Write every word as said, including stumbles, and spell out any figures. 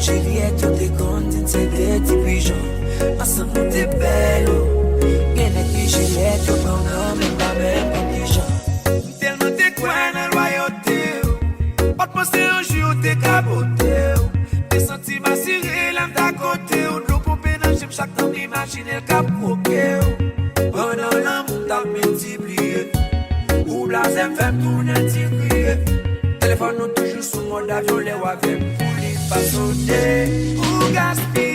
Jilyèt yo te konn di n se de ti pijon. Ansanm nou te bèl, o. Gen nèg ki jilyèt yo pran nan men pa menm konn kijan. M tèlman te kwè nan lwayote w. Pa t panse yon jou yo te ka bote w. Te santi m asire lè m ta kote w. Dlo ponpe nan je m chak tan m imajine l k ap kwoke w. Pandan lanmou t ap miltipliye. Ou blaze m fè m tounen ti kriye. Telefòn nou toujou sou mòd avyon lè w avè m pou li pa sote. Ou gaspiye